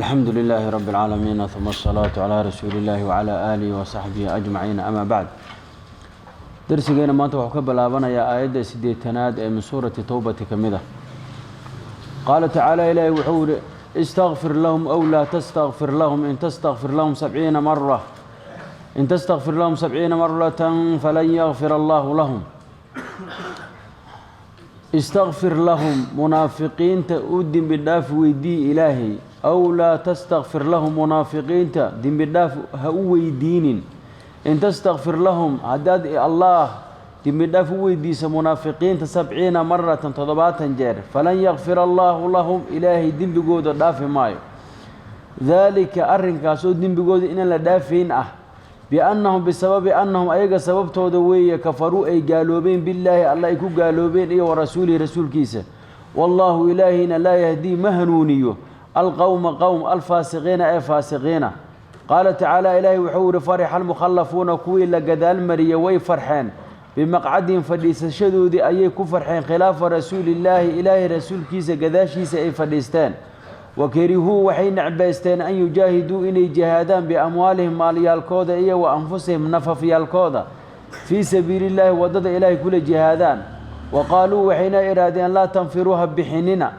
الحمد لله رب العالمين، ثم الصلاة على رسول الله وعلى آله وصحبه أجمعين، أما بعد. Darsigeena maanta wuxuu ka bilaabanayaa aayadda 80aad ee min Suurati Towbati ka mid ah. Qaala tacaala, Ilaahi wuxuu yihi: استغفر لهم أو لا تستغفر لهم، إن تستغفر لهم 70 مرة، إن تستغفر لهم 70 مرة فلن يغفر الله لهم. استغفر لهم، munaafiqiinta u dembi dhaaf weydii Ilaahay، أو لا تستغفر لهم، munaafiqiinta dembi dhaaf ha u weydiinin. إن تستغفر لهم، haddaad Allah dembi dhaaf u weydiisa munaafiqiinta 70 مرة، 70 jeer، فلن يغفر الله لهم، Ilaahay dembigooda dhaafi maayo. ذلك، arrinkaas oo dembigooda inaan la dhaafayn ah، بأنهم، بسبب أنهم، ayaga sababtooda weeye، كفروا، ay gaaloobeen، بالله، Alla ay ku gaaloobeen، iyo ورسوله، rasuulkiisa. والله، Ilaahiyna، لا يهدي، ma hanuuniyo، القوم، qowm، الفاسقين، ee faasiqiina. Qaala tacaala, Ilaahay wuxuu yihi: فرح المخلفون، kuwii la gadaal mariyey way farxeen، بمقعدهم، fadhiisashadoodii ayay ku farxeen، خلاف رسول الله، Ilaahay rasuulkiisa gadaashiisa ay fadhiisteen. وكرهوا، waxay necbaysteen، أن يجاهدوا، inay jihaadaan، بأموالهم، maalyaalkooda، iyo وأنفسهم، nafafyaalkooda، في سبيل الله، waddada Ilaahay kula jihaadaan. وقالوا، waxayna idhaahdeen: لا تنفروا، ha bixinina،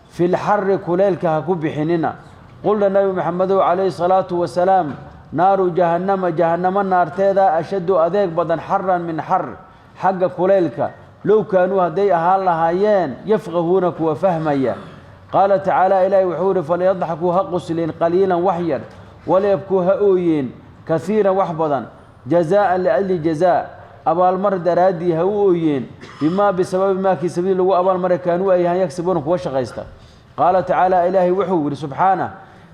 في الحر، kuleylka ha ku bixinina. Qulna, Nabi Maxamedow calayhi salaatu wasalaam: نار جهنم، jahannamo naarteeda، أشد، adeeg badan، حرا، من حر، xagga kulaylka، لو كانوا، hadday ahaan lahaayeen، يفقهون، kuwa fahmaya. Qaala tacaala, Ilaahi wuxuu yihi: فليضحكوا، ha qusleen، قليلا، wax yar، وليبكوا، ha ooyeen، كثيرا، wax badan، جزاء لأجل جزاء، abaalmar daraaddii ha u ooyeen، بما، بسبب ما، kii sabiil lagu abaalmaray، كانوا، ay yahaan، يكسبون، kuwa shaqaysta. Qaala tacaala, Ilaahay wuxuu yidhi subxaanah: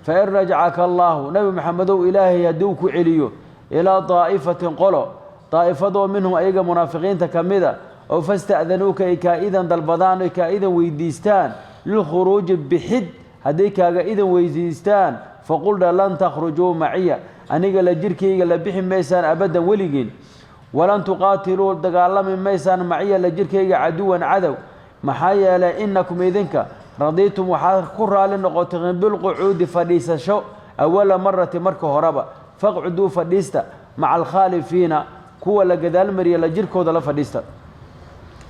فإن رجعك الله، Nebi Maxamedow, Ilaahay hadduu ku celiyo، إلى طائفة، qolo, daa'ifadoo، منهم، ayaga munaafiqiinta ka mida oo، فاستأذنوك، ay kaa idan dalbadaan, oy kaa idan weydiistaan، للخروج، bixid hadday kaaga idan weydiistaan، فقل dha: لن تخرجوا معي، aniga la jirkayga la bixi maysaan، أبدا، weligiin. ولن تقاتلوا، dagaalami maysaan، معي، la jirkayga، عدوا، cadow. Maxaa yeelay، إنكم، idinka، رضيتم، waxaad ku raali noqoteen، بالقعود، fadhiisasho، أول مرة، marka horeba. فاقعدوا، fadhiista، مع الخالفين، kuwa la gadaal mariya la jirkooda la fadhiista.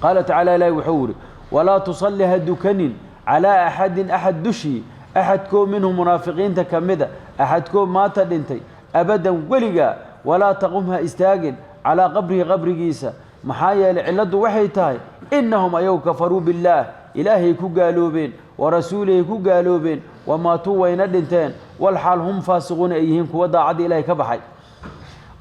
Qaala tacaala, Ilaahi wuxuu yidhi: ولا تصل، ha dukanin، على أحد، axad dushii, axadkoo، منهم، munaafiqiinta ka mida, axadkoo، مات، dhintay، أبدا، weligaa. ولا تقم، ha istaagin، على قبره، qabrigiisa. Maxaa yeelay, cilladdu waxay tahay، إنهم، ayagu، كفروا بالله، Ilaahay ku gaaloobeen، ورسوله ku gaaloobeen، وماتوا، wayna dhinteen، والحال هم فاسقون، ay yihiin kuwa daacadda Ilaahay ka baxay.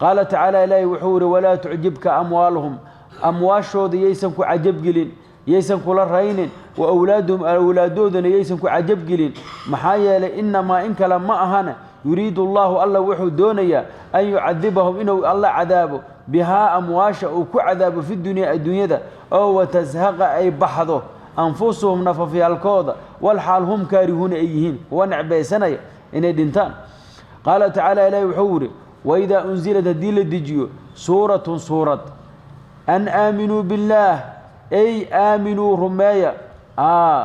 Qaala tacaala, Ilaahi wuxuu yihi: ولا تعجبك أموالهم، amwaashooda yaysan ku cajabgelin, yaysan kula raynin، وأولادهم، awlaadoodana yaysan ku cajabgelin. Maxaa yeelay، إنما، in kale ma ahana، يريد الله، Alla wuxuu doonayaa، أن يعذبهم، inuu Alla cadaabo، بها، amwaasha uu ku cadaabo، في الدنيا، adduunyada oo، وتزهق، ay baxdo، أنفسهم، nafafyaalkooda، والحال هم كارهون، ay yihiin kuwa necbaysanaya inay dhintaan. Qaala tacaala, Ilaahi wuxuu yihi: وإذا أنزلت، haddii la dejiyo، سورة، suurad، أن آمنوا بالله، ay آمنوا، rumeeya.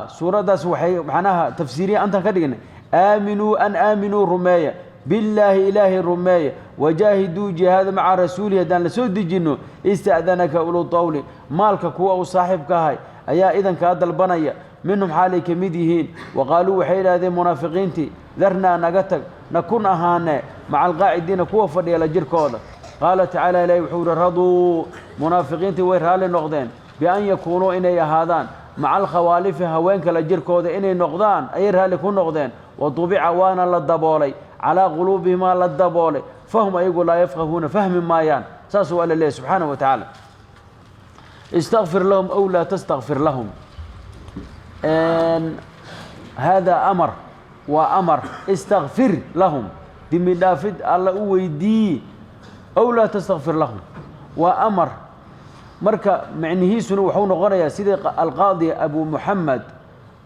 Suuraddaas waxay macnaha tafsiiriya antaan ka dhignay: آمنوا، أن آمنوا، rumeeya، بالله، Ilaahay rumeeya، وجاهدوا، jihaada، مع رسوله, haddaan la soo dejinno، استأذنك أولو الطول، maalka kuwa uu saaxiibka ahay ayaa idankaa dalbanaya، منهم، xaalay ka mid yihiin. وقالوا، waxay idhahdeen munaafiqiintii: ذرنا، naga tag، نكن، ahaane، مع القاعدين، kuwa fadhiya la jirkooda. Qaala tacaala, Ilahi wuxuu yihi: رضوا، munaafiqiintii way raalli noqdeen، بأن يكونوا، inay ahaadaan، مع الخوالف، haweenka la jirkooda inay noqdaan ayay raalli ku noqdeen. وطبع، waana la daboolay، على قلوبهم aa la daboolay، فهم، ayagu، لا يفقهون، fahmi maayaan. Saasuu Alla leeyahy subxaanahu wa tacaala: استغفر لهم أو لا تستغفر لهم. هذا أمر, waa amar. استغفر لهم, dembi dhaafid Alla u weydii، أو لا تستغفر لهم, waa amar. Marka macnihiisuna wuxuu noqonayaa sidii Alqaadi Abu Muxamed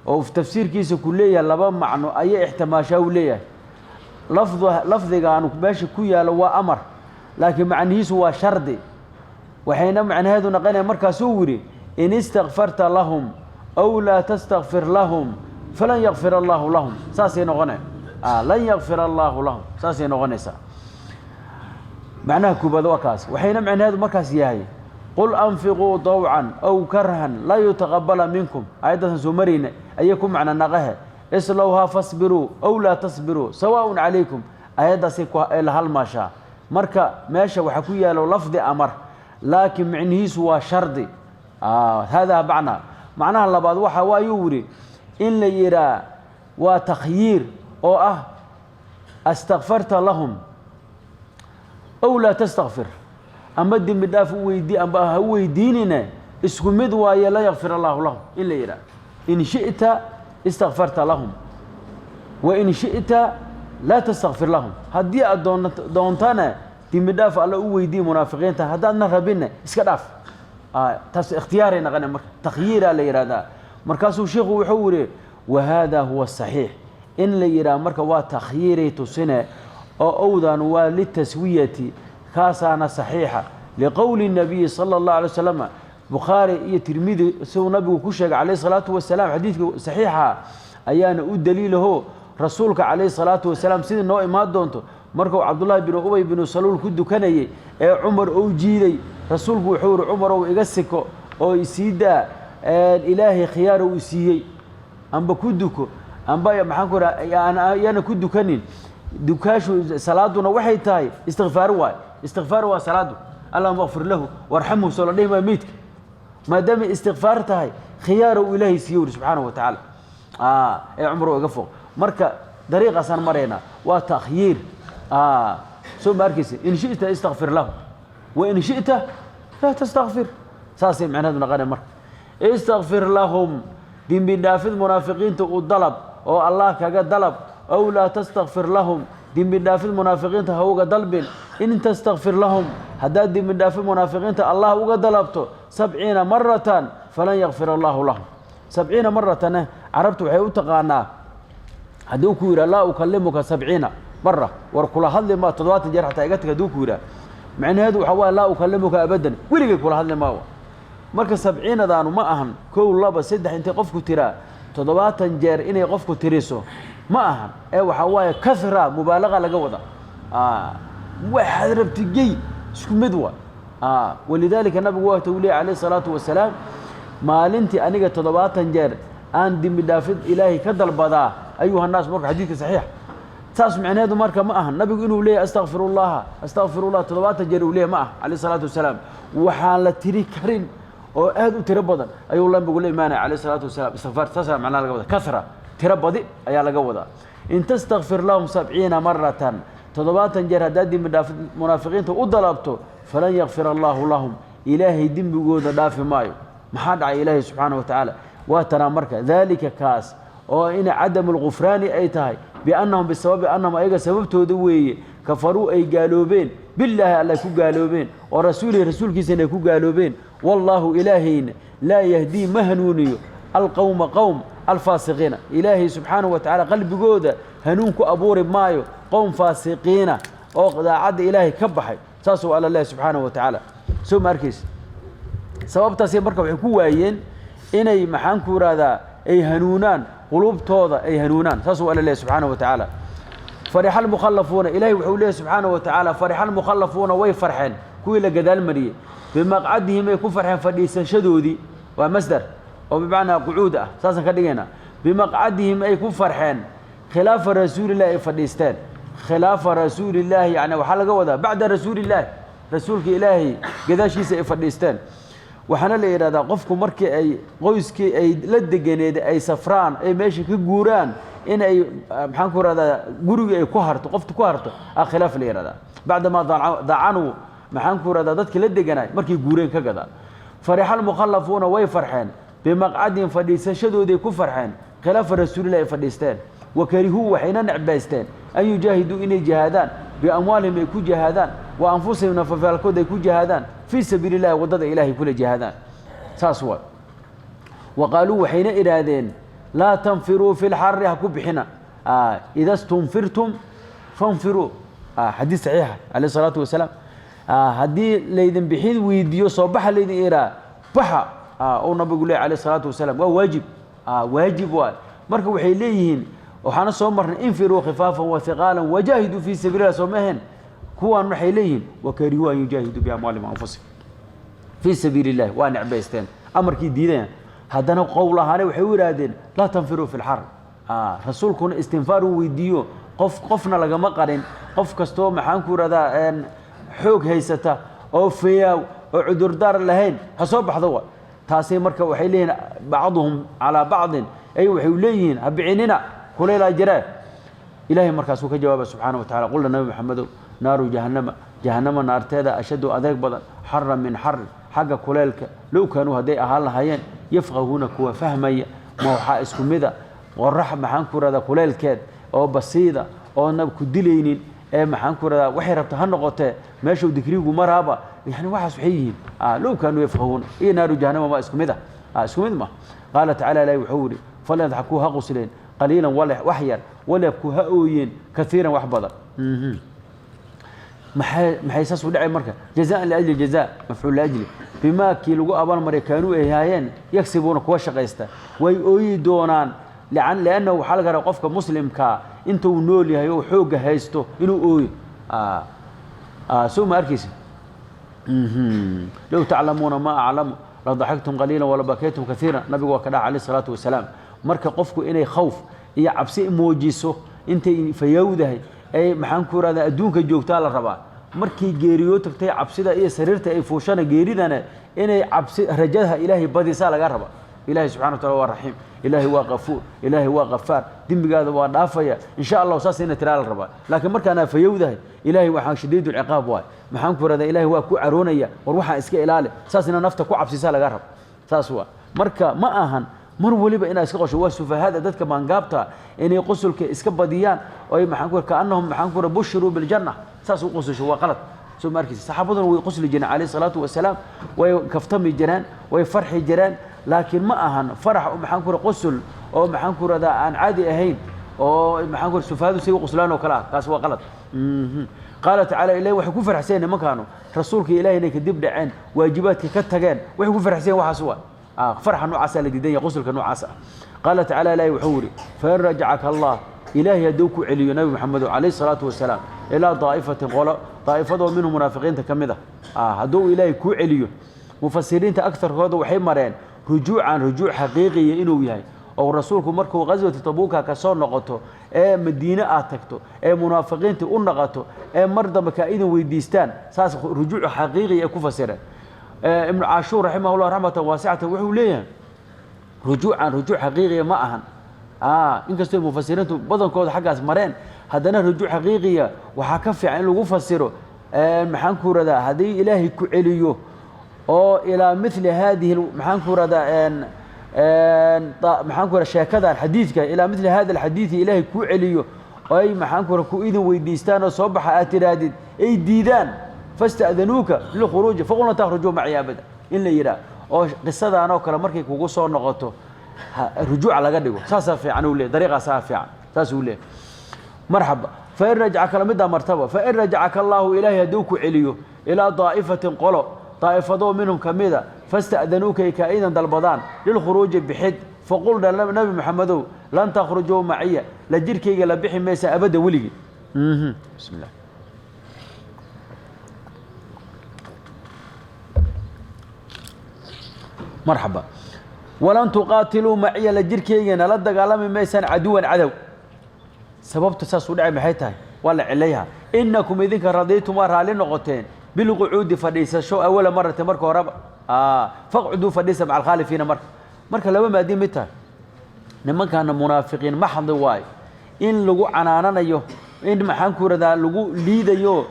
oo tafsiirkiisa ku leeyahay, laba macno ayay ixtimaashaa uu leeyahay. Lafdigaanu meesha ku yaalo waa amar, laakiin macnihiisu waa shardi. Waxayna macnaheedu noqonaya markaasuu yidhi: إن استغفرت لهم أو لا تستغفر لهم فلن يغفر الله لهم, saasay noqonaya. Lan yakfir allaahu lahum saasay noqonaysaa. Macnaha koobaad waa kaas. Waxayna macnaheedu markaas yahay qul anfiquu dawcan aw karhan laa yutaqabala minkum, aayaddaasaan soo marayna ayay ku macna naqahe. Islowhaa fasbiruu aw laa tasbiruu sawaaun calaykum, aayaddaasay la halmaashaa. Marka meesha waxaa ku yaalo lafdi amar, laakiin micnihiisu waa shardi. Haadaa macnaa. Macnaha labaad waxa waayuu yidhi in la yidhaa waa takhyiir oo ah astakfarta lahum aw laa tastakfir, ama dembi dhaaf u weydii amba ha u weydiinine, isku mid waaye, la yakfir allaahu lahum in la yidhaah. In shi'ta istakfarta lahum wa in shi'ta laa tastakfir lahum, haddii aad doontana dembi dhaaf alla u weydii munaafiqiinta, haddaadna rabinna iska dhaaf. Taas ikhtiyaaray naqane, marka takhyiiraa la yidhahdaa. Markaasuu sheikhu wuxuu yidhi wa haadaa huwa saxiix, in la yidhaha marka waa takhyiiray tusine oo owdan waa litaswiyati, kaasaana saxiixa liqowli nabiyi sala allahu alay wasalam. Bukhaari iyo Tirmidi siduu nabigu ku sheegay calayhi salaatu wasalaam, xadiidka saxiixa ayaana u daliilaho. Rasuulka calayhi salaatu wasalaam sidii noo imaan doonto, markuu Cabdullaahi binu Ubay binu Saluul ku dukanayey ee Cumar uu jiiday, rasuulku wuxuu yihi Cumarow iga siko oo isii daa, Ilaahay khiyaar uu siiyey, amba ku duko amba maxaan ku raha yaana ku dukanin. Dukaashu salaaduna waxay tahay istikfaar waay, istikfaar waa salaadu. Allahuma akfir lahu warxamhu soo la dhihi maayo meydka. Maadaamay istikfaar tahay, khiyaar uu Ilaahay siiye wuri subxaanahu wa tacaala ee Cumar iga foq. Marka dariiqaasaan maraynaa waa takhyiir. Soo ma arkaysa? In shi'ta istakfir lahu wa in shi'ta laa tastakfir, saasay macnaheedu naqanay. Marka istakfir lahum, dembi dhaafid munaafiqiinta u dalab oo Allah kaga dalab, aw laa tastakfir lahum, dembi dhaafid munaafiqiinta ha uga dalbin. In tastakfir lahum, haddaad dembi dhaafid munaafiqiinta Allah uga dalabto 70 maratan falan yakfir allahu lahum. 70 maratane carabtu waxay u taqaanaa hadduu ku yidhaha laa ukalimuka 70 mara, war kula hadli maa 70 jeer xataa iga tag, hadduu ku yidhaha, macnaheedu waxaa waaya laa ukalimuka abadan, weligay kula hadli maawa. Marka sabciinadaanu ma ahan kow, laba, saddex intay qofku tiraa 70 jeer inay qofku tiriso ma ahan, ee waxaa waaye kahra mubaalaqa laga wada. Waxaad rabti gey, isku mid wa. Walidaalika nabigu waa tuu leey calayhi salaatu wasalaam, maalintii aniga 70 jeer aan dembi dhaafid Ilaahay ka dalbadaa ayuha naas. Marka xadiidka saxiix saas macnaheedu marka ma ahan nabigu inuu leeyahy astakfirullaha astakfirullah 70 jeer uu leeyahy ma ah calayhi salaatu wasalaam. Waxaan la tiri karin oo aad u tiro badan ayuu nabigu la imaanaya calayhi salaatu wasalaam istikfaar. Saasaa macnaha laga wadaa, kasra tiro badi ayaa laga wadaa. In tastakfir lahum 70 maratan, 70 jeer haddaad dembi dhaafid munaafiqiinta u dalabto, falan yakfir allaahu lahum, Ilaahay dembigooda dhaafi maayo. Maxaa dhacay? Ilaahay subxaana wa tacaala waa tanaa. Marka daalika kaas oo in cadamu lgufraani ay tahay biannahum, bisababi annahum, ayaga sababtooda weeye, kafaruu ay gaaloobeen, billaahi alla ku gaaloobeen oo rasuulihi rasuulkiisana ay ku gaaloobeen. Wallaahu ilaahayna laa yahdii ma hanuuniyo alqowma qowm alfaasiqiina. Ilaahay subxaanahu wa tacaala qalbigooda hanuun ku abuuri maayo qowm faasiqiina oo daacadda Ilaahay ka baxay. Saasuu alla leehay subxaanahu wa tacaala. Soo ma arkaysa? Sababtaasi marka waxay ku waayeen inay maxaan ku ihahdaa ay hanuunaan, quluubtooda ay hanuunaan. Saasuu alla leehay subxaanahu wa tacaala. Farixa almukhallafuuna, Ilaahay wuxuu leeyahy subxaanahu wa tacaala, farixa almukhallafuuna, way farxeen kuwii la gadaal mariyey, bimaqcadihim ay ku farxeen fadhiisashadoodii. Waa masdar oo bimacnaa qucuud ah, saasaan ka dhigaynaa. Bimaqcadihim ay ku farxeen khilaafa rasuulillahi ay fadhiisteen. Khilaafa rasuulillaahi yani waxaa laga wadaa bacda rasuulillaahi, rasuulka Ilaahay gadaashiisa ay fadhiisteen. Waxaana la yidhahdaa qofku markii ay qoyskii ay la deganeed ay safraan, ay meesha ka guuraan, in ay maxaan ku rahdaa gurigii ay ku harto, qoftu ku harto a khilaaf la yidhahdaa. Bacdamaa dacanuu maxaan ku rahdaa dadkii la deganaay markay guureen ka gadaan. Farixa almukhallafuuna, way farxeen, bimaqcadin fadhiisashadoodii ku farxeen, khilaafa rasuulillahi ay fadhiisteen. Wa karihuu, waxayna necbaysteen, an yujaahiduu, inay jihaadaan, biamwaalihim ay ku jihaadaan, wa anfusihim, nafafaalkood ay ku jihaadaan, fii sabiili illahi, waddada Ilaahay kula jihaadaan. Saas waa. Wa qaaluu, waxayna idhaahdeen, laa tanfiruu fi lxari, ha ku bixina, ida stunfirtum fanfiruu. Xadiis saxiixa calayh isalaatu wasalaam. Haddii laydin bixin weydiiyo, soo baxa laydin iraa, baxa uu nabigu leey calayh isalaatu wasalaam. Waa waajib, waajib waay. Marka waxay leeyihiin Waxaana soo marnay infiruu khifaafan wa hiqaalan wajaahiduu fii sabiilillah, soo ma ahayn? Kuwaan waxay leeyihiin wakarihuu an yujaahiduu biamwaalihim anfusihim fii sabiili illahi, waa necbaysteen amarkii diidayaan. Haddana qowl ahaane waxay u yidhaahdeen laa tanfiruu fi lxar. Rasuulkuna istinfaar uu weydiiyo, qof qofna lagama qarin. Qof kastoo maxaan ku yidhahdaa xoog haysata oo fayaaw oo cudurdaar lahayn ha soo baxdo wa. Taasay marka waxay leeyihiin bacduhum calaa bacdin, ay waxay leeyihiin ha bicinina, kuleylaa jiree. Ilaahay markaasuu ka jawaaba subxaana wa tacala, qulna nabi maxamedow, naaru jahannama, jahannama naarteeda, ashaddu adeeg badan xaran min xarin, xagga kuleelka, low kaanuu hadday ahaan lahaayeen yafqahuuna kuwa fahmaya. Ma waxaa isku mida qorax maxaan ku rahdaa kuleelkeed oo basiida oona ku dilaynin ee maxaan ku rahdaa waxay rabta ha noqotee meeshuu digriigu maraaba, yani waxaas waxay yihiin low kaanuu yafqahuuna iyo naaru jahannama ma isku mid ah? Isku mid ma. Qaala tacala, ilaahi wuxuu yidhi falyadxakuu ha qusleen qaliilan wax yar, walyabkuu ha ooyeen kaiiran wax badan. Maxay saas u dhacay marka? Jazaan liajli jazaa, mafcuul liajli bimaa kii lagu abaalmaray kaanuu ay haayeen yagsibuuna kuwa shaqaysta. Way ooyi doonaan liannahu waxaa laga rabaa qofka muslimkaa inta uu nool yahay oo xoogga haysto inuu ooyo. Soo ma arkaysa? Low taclamuuna ma aclamu la daxaktum qaliila wala bakaytum kaiira, nabigu waa ka dhaca alayh isalaatu wasalaam. Marka qofku inay khawf iyo cabsi muujiso intay fayowdahay ay maxaan ku rahdaa adduunka joogtaa la rabaa. Markii geeriyoo tagtay cabsida iyo sariirta ay fuushana geeridana inay cabsi rajadaha ilaahay badisaa laga rabaa. Ilaahay subxana wa taala waa raxiim, ilaahay waa qafuur, ilaahay waa qafaar, dembigaada waa dhaafaya insha allahu, saas ina tiraa la rabaa. Laakiin markaanaa fayowdahay ilaahay waxaan shadiidulciqaab waay, maxaan ku rahdaa ilaahay waa ku caroonaya, war waxaan iska ilaali, saas ina nafta ku cabsisaa laga raba. Saas waa. Marka ma ahan mar waliba inaad iska qosho. Waa sufahada dadka maangaabta inay qosolka iska badiyaan oo ay maxaan ku kaannahum maxaan ku bushiruu biljanna, saas u qososho waa qalad. Soo ma arkaysa? Saxaabaduna way qosli jireen calayhi salaatu wasalaam, way kaftami jireen, way farxi jireen, laakiin ma ahan farax maxaan ku qosol oo maxaan ku rahdaa aan caadi ahayn oo maxaan ku sufahadu say u qoslaan oo kale ah, kaas waa qalad. Qaala tacaala, ilahi waxay ku farxseen nimankaanu rasuulka ilaahay inay kadib dhaceen, waajibaadka ka tageen, waxay ku farxseen waxaas waa farxa noocaasa la diidan yahay, qosolka noocaas ah. Qaala tacaala, ilaahi wuxuu yidhi fain rajacaka allah, ilaahay hadduu ku celiyo nabi maxamedo calayhi salaatu wasalaam ilaa daa'ifatin qolo, daa'ifadoo minhum munaafiqiinta ka mid ah, hadduu ilaahay kuu celiyo. Mufasiriinta agtarkooda waxay mareen rujuucan rujuuc xaqiiqiya inuu yahay oo rasuulku markuu qaswati tabuuka ka soo noqoto ee madiine aad tagto ee munaafiqiinta u noqoto ee mar dambe ka idin weydiistaan, saas rujuuc xaqiiqiya ay ku fasireen. Ibnu caashuur raximahullah raxmatan waasicatan wuxuu leeyahay rujuucan rujuuc xaqiiqiya ma ahan. Inkastoo mufasiriintu badankooda xaggaas mareen, haddana rujuuc xaqiiqiya waxaa ka fiican in lagu fasiro maxaan ku radaa haddii ilaahay ku celiyo oo ilaa mithli haadihi maxaan ku radaa maxaan ku radaa sheekadan xadiidka, ilaa mithli hada alxadiidi ilaahay ku celiyo oo ay maxaan ku radaa ku idin weydiistaan oo soo baxa aad tidhaahdid ay diidaan, fasta'danuuka lilkhuruuji faqul lan takhrujuu maciya abada, in la yidhaah oo qisadaan oo kale markay kugu soo noqoto rujuuca laga dhigo, saasaa fiican uu leeyahy, dariiqaasaa fiican saasuu leeyahy. Marxaba. Fain rajacaka la middaa martaba, fain rajacaka allaahu, ilaahay hadduu ku celiyo ilaa daa'ifatin qolo, daa'ifadoo minhum ka mida, fasta'danuuka ay kaa idan dalbadaan lilkhuruuji bixid, faqul nabi maxamedow lan takhrujuu maciya, la jirkayga la bixi maysa abadda weligii. Bismi llah. Marxaba. Walan tuqaatiluu maciya, la jirkaygana la dagaalami maysaan caduwan cadow. Sababta saas u dhacay maxay tahay? Waa la cilayha. Innakum idinka radiitum waa raalli noqoteen bilqucuudi fadhiisasho awala marata marka horeba, faqcuduu fadhiisa maca alkhaalifiina. Marka laba maadii mid tahay, nimankaana munaafiqiin maxdi waayo in lagu canaananayo, in maxaan ku radaa lagu liidayo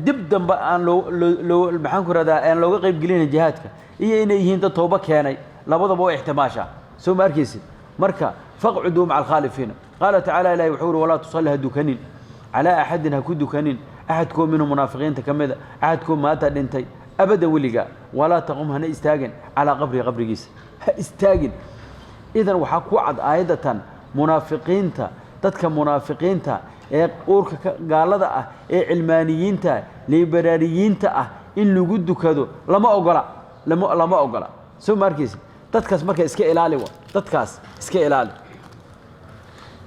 dib dambe aan loo maxaan ku radaa aan looga qayb gelinayn jihaadka, iyo inay yihiin dad toobo keenay, labadaba waa ixtimaasha. Soo ma arkaysid? Marka faqcuduu maca alkhaalifiina. Qaala tacaala, ilahi wuxuu uhi walaa tusalli ha dukanin calaa axadin, ha ku dukanin axadkoo minhum munaafiqiinta ka mida, axadkoo maata dhintay, abadan weligaa, walaa taqum hana istaagin calaa qabrihi, qabrigiisa ha istaagin. Idan waxaa ku cad aayaddatan munaafiqiinta, dadka munaafiqiinta ee uurka gaalada ah ee cilmaaniyiinta liberaaliyiinta ah in lagu dukado lama ogola, lama ogola. Soo ma arkaysa? Dadkaas marka iska ilaali wa, dadkaas iska ilaali.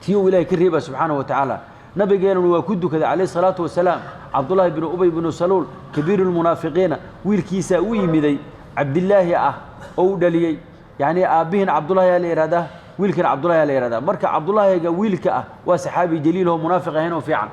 Tii uu Ilaahay ka reeba subxaanahu wa tacaala. Nabigeenuna waa ku dukaday calayhi salaatu wasalaam. Cabdullaahi binu Ubay binu Saluul, kabiiru lmunaafiqiina, wiilkiisaa u yimiday Cabdilaahi ah oo u dhaliyey. Yacni aabbihiin Cabdullahi aa la yihahdaa, wiilkana Cabdullahi aa la yihahdaa. Marka Cabdullaahiga wiilka ah waa saxaabi jaliil oo munaafiq ahayn oo fiican.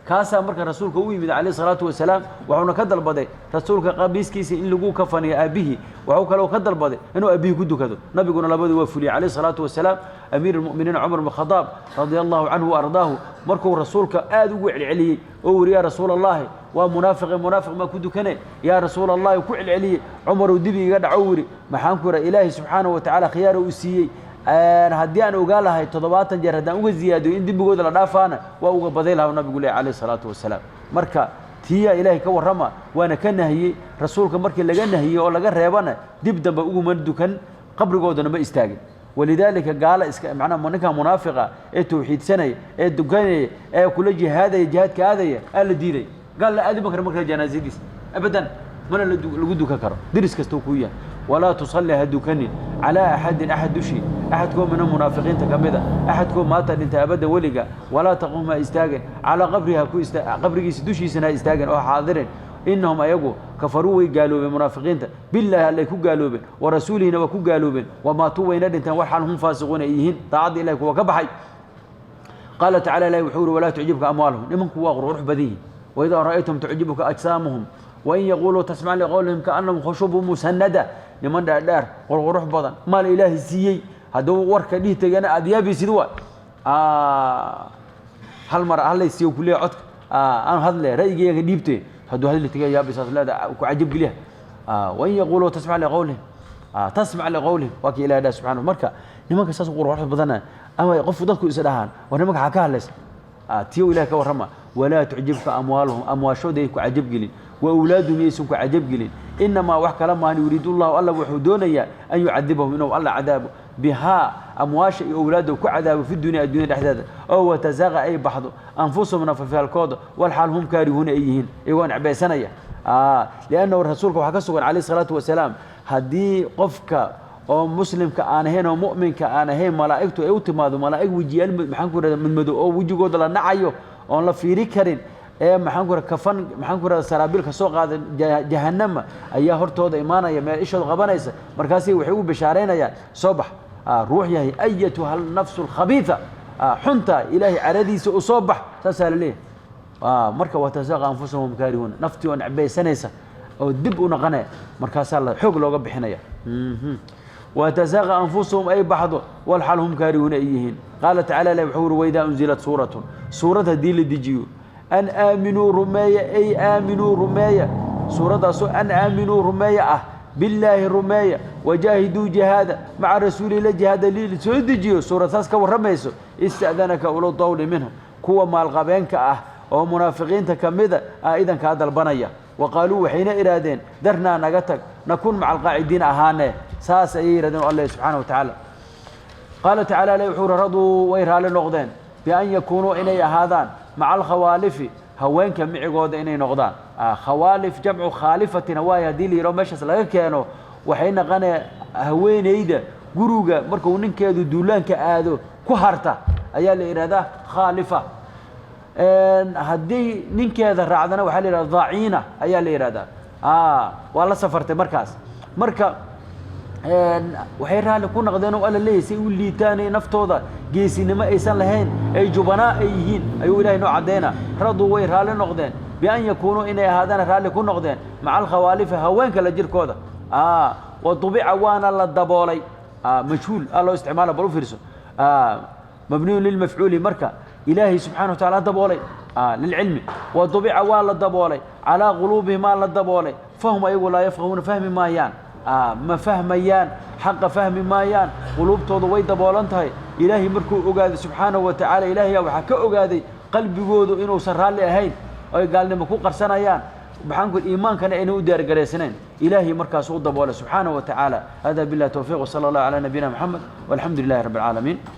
Kaasaa marka rasuulka u yimid calayhi salaatu wasalaam, wuxuuna ka dalbaday rasuulka qamiiskiisa in lagu kafaniyo aabbihii. Wuxuu kaloo ka dalbaday inuu aabbihii ku dukado. Nabiguna labadii waa fuliyey calayhi salaatu wasalaam. Amiir almu'miniin Cumar bn Khadaab radia Allahu canhu wa ardaahu, markuu rasuulka aad ugu celceliyey oo wuri: "Yaa Rasuul Allahi, waa munaafiqe, munaafiq maa ku dukane, yaa Rasuul Allahi?" Ku celceliyey Cumaruu dibi iga dhaco, wiri: "Maxaan ku yidha? Ilaahi subxaanahu wa tacaala khiyaara uu siiyey. Haddii aan ogaa lahay 70 jeer haddaan uga ziyaadiyo in dembigooda la dhaafaana, waa uga baday lahaa." Nabigu leh calayhi salaatu wasalaam. Marka tiyaa Ilaahay ka warrama, waana ka nahiyey rasuulka. Markii laga nahiyey oo laga reebana, dib dambe uguma dukan, qabrigoodana ma istaagin. Walidaalika gaala iska macnaha ninka munaafiqa ee tawxiidsanaya ee dukanaya ee kula jihaadaya, jihaadka aadaya, aa la diiday. Gaal la aadi ma karo markaa janaasadiisa abadan, mana lagu dukan karo, diris kastuu kuu yahay. Walaa tusalli, ha dukanin, calaa axadin, axad dushii, axadkoo mina munaafiqiinta ka mida, axadkoo maata dhintay, abadan, weliga. Walaa taqum, ha istaagin, calaa qabrihi, ha ku ista qabrigiisa dushiisana ha istaagin oo ha xaadirin. Innahum ayagu kafaruu, way gaaloobeen munaafiqiinta, billaahi, Allay ku gaaloobeen, wa rasuulihina waa ku gaaloobeen, wamaatuu, wayna dhinteen waxaal hum faasiquuna ay yihiin, daacadda Ilahi kuwa ka baxay. Qaala tacala, Ilahi wuxuu yuri: walaa tucjibka amwaaluhum. Nimanku waa qurqurux badan yihin. Waidaa ra'aytum tucjibuka ajsaamuhum, wain yaquuluu tasmac liqowlihim kaannahum khushubu musanada. Niman dheerdheer, qurqurux badan, maal Ilaahay siiyey, hadduu warka dhihi tegana aada yaabaysid. Waa hal mar hadlaysiiyo kuleeya codka aan hadle ra'yigeyga dhiibte, hadduu hadli tegaya yaabaysaas leeda ku cajab geliya. Wain yaquuluu tasmac liqowlihim, tasmac liqowlihim, waa kii Ilahay dhaha subxanahu. Marka nimanka saas qurqurux badana ama qofu dadku is dhahaan: "War, nimanka xaa ka hadlaysa?" Tiyow Ilahay ka warrama: walaa tucjibka amwaaluhum, amwaashooda ay ku cajabgelin, wa awlaaduhum yaysan ku cajabgelin. Inamaa, wax kala maahan, yuriidu Llahu, Alla wuxuu doonayaa, an yucadibahum, inuu Alla cadaabo, bihaa, amwaasha iyo awlaadda ku cadaabo, fi dunya, addunya dhexdeeda, oo watazaqa, ay baxdo, anfusahum, nafafyaalkooda, walxaal hum kaarihuuna ay yihiin, iyagoo necbaysanaya. Liannahu rasuulka waxaa ka sugan calayhi salaatu wasalaam, haddii qofka oo muslimka aan ahayn oo mu'minka aan ahayn malaa'igtu ay u timaado, malaa'ig wejiyaal, maxaan ku rahda, madmadow oo wejigooda la nacayo oon la fiiri karin, ee maxaan ku rahda, kafan, maxaan ku rahda, saraabiil ka soo qaada jahannama ayaa hortooda imaanaya, meel ishooda qabanaysa. Markaasi waxay ugu bishaaraynayaan: "Soo bax, ruux yahay, ayatuha alnafsu alkhabiitha, xunta Ilaahay caradiisa u soo bax." Saasaa la leeyahay. Marka watasaqa anfusahum kaarihuuna, naftii oo necbaysanaysa oo dib u naqanaya, markaasaa la xoog looga bixinaya. Watasaqa anfusuhum, ay baxdo, walxal hum kaarihuuna ay yihiin. Qaala tacala, Ilahi wuxuu uri: waidaa unzilat suuratun, suurad haddii la dejiyo, an aaminuu, rumeeya, ay aaminuu, rumeeya, suuraddaasoo an aaminuu, rumeeya ah, billaahi rumeeya, wajaahiduu, jihaada, maca rasuulihi la jihaada, li soo dejiyo suurad saas ka warramayso, ista'danaka ulu dawli minhum, kuwa maalqabeenka ah oo munaafiqiinta ka mida ah idankaa dalbanaya. Wa qaaluu, waxayna idhaahdeen: "Darnaa, naga tag, nakun maca alqaacidiin ahaane." Saas ayay yidhahdeen Allah subxaana wa tacaala. Qaala tacala, ilahi wuxuu uri: raduu, way raalli noqdeen, bian yakuunuu, inay ahaadaan, maca alkhawaalifi, haweenka micigooda inay noqdaan. Khawaalif jamcu khaalifatina waayo, haddii la yidhaho meeshaas laga keeno, waxay naqanee haweeneyda guriga markuu ninkeedu duulaanka aado ku harta ayaa la yidhahdaa khaalifa. Haddii ninkeeda raacdana waxaa la yidhahda daciina ayaa la yidhahdaa, waa la safartay markaas. Marka waxay raalli ku noqdeen oo Alla leeyahy, say u liitaan naftooda, geesinimo aysan lahayn, ay jubanaa ay yihiin, ayuu Ilahay noo caddaynaa. Raduu, way raalli noqdeen, bian yakuunuu, inay ahaadaan raalli ku noqdeen, maca alkhawaalifi, haweenka la jirkooda. Wa dubica, waana la daboolay. Majhuul aa loo isticmaala, bal u fiirso, mabniyun lilmafcuuli. Marka Ilaahay subxana wa tacala daboolay lilcilmi. Wa dubica, waa la daboolay, calaa quluubihim aa la daboolay, fahum, ayagu, laa yafqahuuna, fahmi maayaan, ma fahmayaan xaqa, fahmi maayaan, quluubtooda way daboolan tahay. Ilaahay markuu ogaaday subxaanahu wa tacaala, Ilaahayaa waxaa ka ogaaday qalbigoodu inuusan raalli ahayn, oy gaalnimo ku qarsanayaan, maxaan ku iimaankana ayna u diyaargaraysanayn. Ilaahay markaas u daboolay subxaanahu wa tacaala. Hada billahi towfiiq, wsala allahu calaa nabiyina Moxamed, walxamdu lilahi rabbi alcaalamiin.